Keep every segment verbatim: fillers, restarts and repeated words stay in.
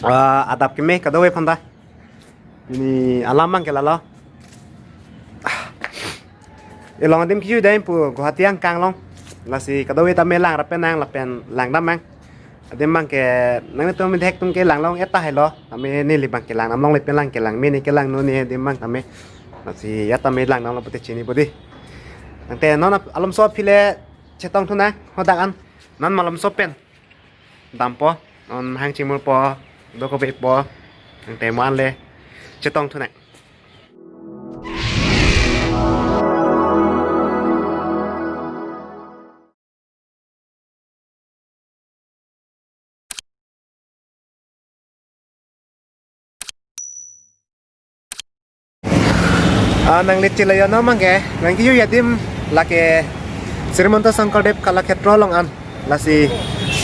Ah, adap keme kadokave aphanta. Pini alam abang ke lalo. Ah, ilong adim kejui dam pu Guwahati angkang along. Lasi kadokave tame langrap pen nang lapen langdam nang. Adim abang ke nanglitum methek atum ke lang long-et tahai lo. Tame neli abang ke langdam longle pen lang kelang mene kelang none adim abang tame. Lasi ya tame langdam lo pute chini bodi. Tangte non ap-, alomso aphi le chetongthu nang hadak an. Non malomso pen dampo, non hang chimurpo, dokobepo, tangte mo an le chetongthu nang. Ah, nangli chelayon abang ke, nangkejui adim lake Sri Himanta Sankardev Kalakhetra along an. Lasi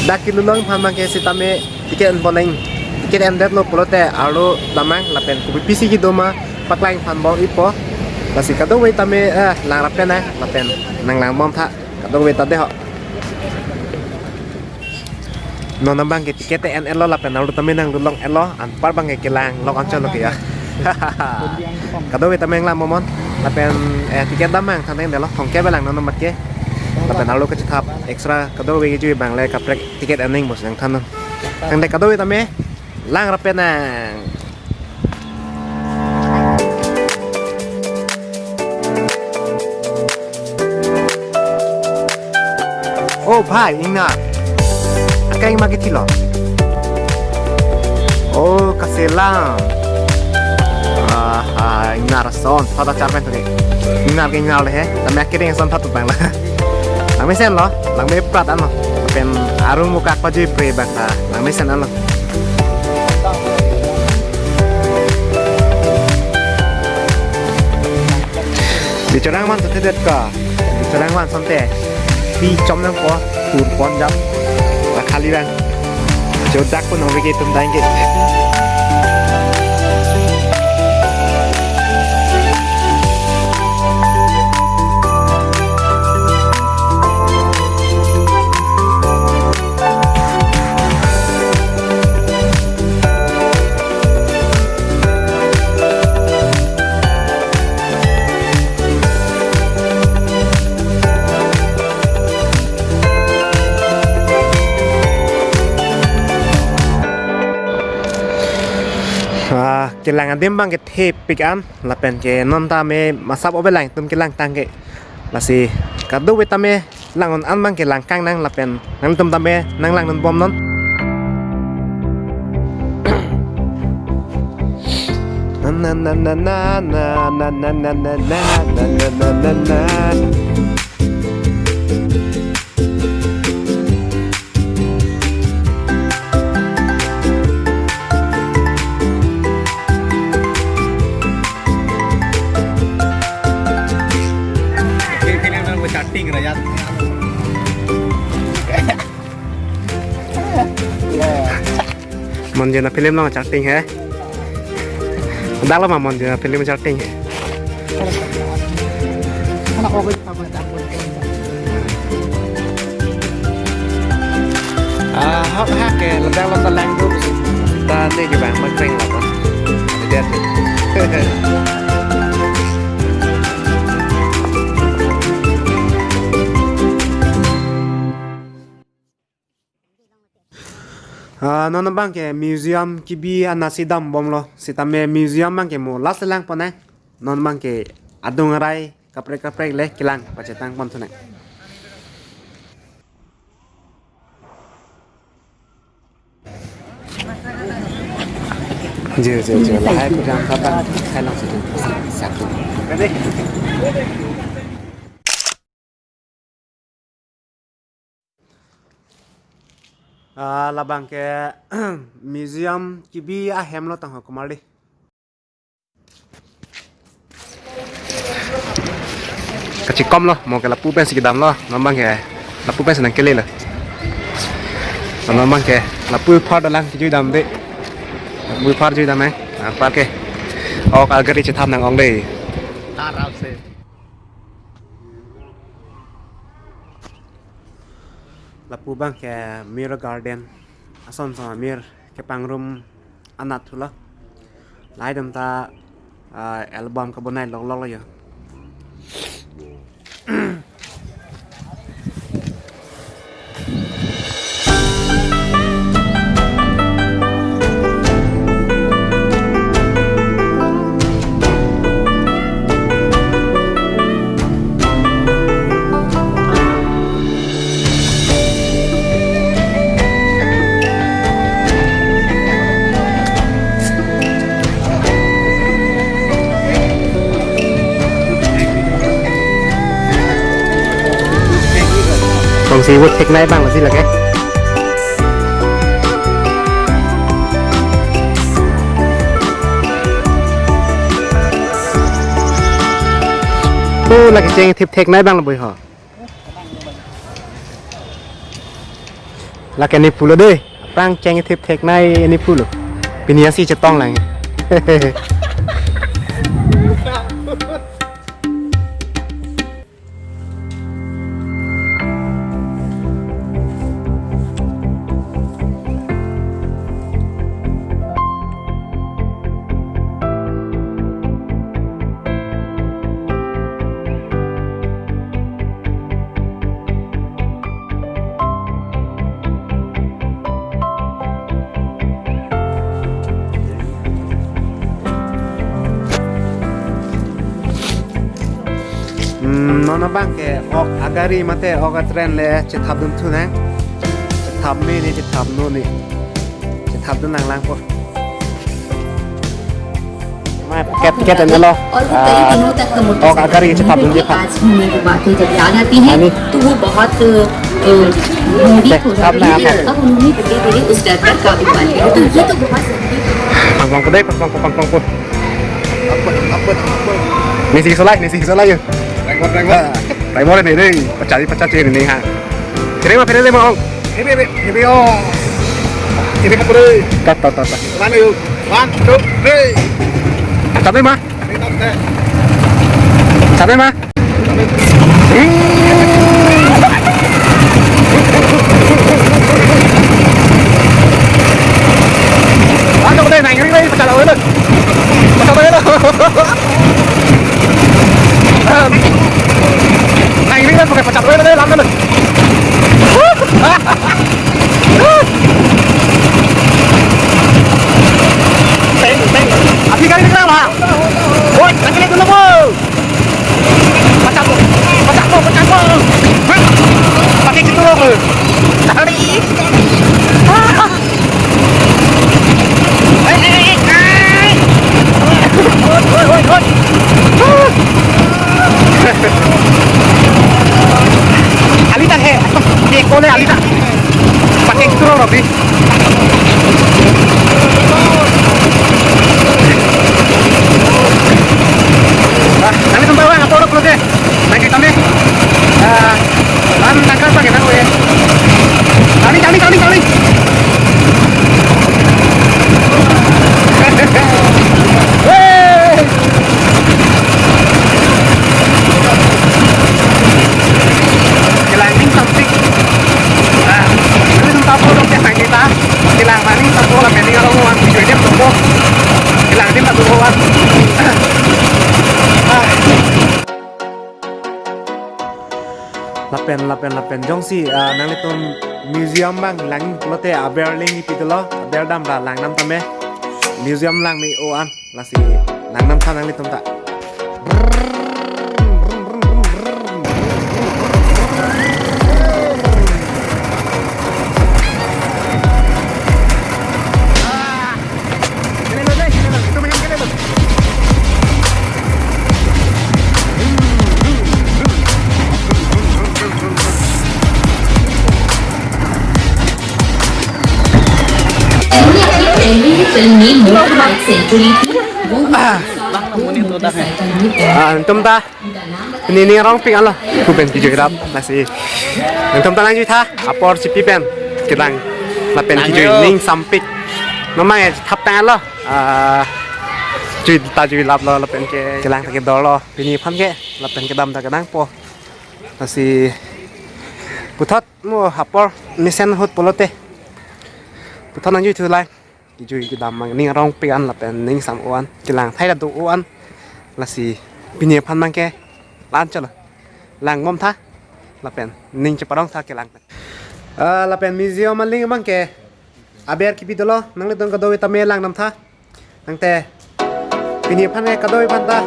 dak kelulong aphan abang ke sitame ticket enboneng, ticket endetlo pulote arlo damnang lapen kopisi kedo ma paklang aphan bom-ipo. Lasi kadokave tame, eh, langrap pen nang lapen nang langbom tha. Kadokave ta deho. Non abang ke ticket en-etlo lapen arlo tame nanglulong-etlo, anpar abang ke kelang lok anchot lo ke ya. Kadokave tame nang lang momon lapen, eh, ticket dam nang than delo, thomkep lang non abang ke. Lapen arlo kachethap extra kadokave kejui abang le kaprek ticket en nang bos nang than non. Tangte kadokave tame langrap pen nang. Oh, bhai, ingnar. Akai ma kethilo. Oh, kaselang. Ah, ah, ingnar ason, thot achar pen tuni. Ingnar ke ingnar le he. Tame akering ason thot abang la. Langmesen lo, langme prat anlo. Pen arung mukak pajui pre abang ta. Langmesen anlo. Bichorang man sote det ka. Bichorang man sote. Pi chom nangpo, tur pon jam. La khali bang. Jodak pun nong bigi tum daing ke. Ah, kelang adim abang ke thepik an, lapen ke non tame masap ove lang tum kelang tang ke. Lasi kadokave tame lang-on an abang ke langkang nang lapen nangtum tame nang langdun bom non. Na, na, na, na. Film nang chatting rakyat. Monjuna film nang chatting he. Dalam mah Monjuna film chatting he. Ah, hok hak ke, ledang lo telang tu. Ta ni ke bang, mak peng lo. Dia tu. Ah, non abang ke museum kebi anasi dam bomlo. Sitame museum abang ke mo last lang pon nang. Non abang ke adung arai kaprek kaprek le kelang pachetang pon thu nang. Ji, ji, ji. Lahai pujang kapan hai lang situ. Satu. Ah, labang ke museum kebi ahem lo tang ho kumar di. Kachikom lo, mo ke lapu pensi kedam lo, non abang ke lapu pensi nang kele lo. Non abang ke lapu phar dalang kejui dam de. Lapu phar jui dam eh. Anpar ke. Oh, kal gari chethap nang ong de. Tarap se. Lapu abang ke Mir Garden. Ason son Mir kepangrum anat thulo. Lahai atum ta, ah, album kabonai loklok lo jo. Kongsi vote theknei abang lasi lake. Oh, lake cheng thip theknei abang lo boi ho. Lake ne pulo dei. Aphrang cheng thip theknei ne pulo. Pini asi chetong lang. Hmm, non abang ke ok agari mate ok atrain le chethap dun thu nang. Chethap me ne, chethap no ne. Chethap dun nang lang po. Mat ket ket an lo. और वो कई दिनों तक मुर्तजर रहे। Ah, ok agari chethap dun je pha. आज भी उन्हें वो बातें जब याद आती हैं, ani, तो वो बहुत, अ, भयभीत हो जाते हैं। Chethap na. अब उन्होंने धीरे-धीरे उस डर पर काबू पा लिया। तो ये तो बहुत जरूरी है। Pang pang po dei, pang pang po, pang pang po. Apa, apa, apa? Nisi solai, nisi solai jo. Record, record. Ah, record ne dei. Pachari, pachache ne ha. Phere ma, phere dei ma ong. Hebe, hebe, hebe, oh. Hebe ka pura. Ta, ta, ta, ta. One, two, three. Sabi ma? Sabi ma, sabi. Sabi ma? Ano ko tayo, nangyaring na yung pagkalawa na. Pagkalawa na. Nangyaring na, pagkapatsak na, lam na. Teng, teng. Api kali ni kenapa? Woi, nanti lihat dulu, Bu. Pacak, Bu. Pacak, Bu. Pacak, Bu. Pakai situ, Bu. Tali. Ah. Alita he, ye kone alita. Pakai itu loh, Robi. Nah, kami tempat orang atau orang deh. Lagi kami. Ah, Lan tangkal pakai tahu ya. Kali, kali, kali, kali. Hei. Kelang ning sampik. Nah, ini tempat apa dong yang kita? Kelang paning tempat lah, paning kalau mau video ini tempat. Kelang ini tempat apa? Ah. Lapen, lapen, lapen. Jongsi, ah, nanglitum museum abang lang pulote aber link ipidolo, aber dam ra lang nam tame. Museum lang me-o an, lasi lang nam tha nanglitum ta. Ah, antum ta. Pini ning arong pik alo. Kupen kejui dap lasi. Nangtum ta nangjui tha, apor chipi pen. Kedang lapen kejui ning sampik. Memang ya thap tang alo. Ah, jui ta jui lap lo lapen ke kelang ta kedor lo. Pini aphan ke lapen kedam ta kedang po. Lasi puthot mo apor mesen ahut pulote. Puthot nangjui thu lang. Jui kedam abang ning arong pik an lapen ning sam-o an, kelang thai ta do-o an. Lasi pini aphan abangke la-an chotlo. Lang bom tha lapen ning cheparong tha kelang. Ah, lapen museum aling abangke aber kebi dolo, nanglitum kadokave tame lang dam tha. Tangte pini aphan ke kadokave aphan ta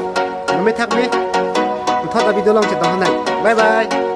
mame thak me. Puthot a-video along chetong tha nang. Bye bye.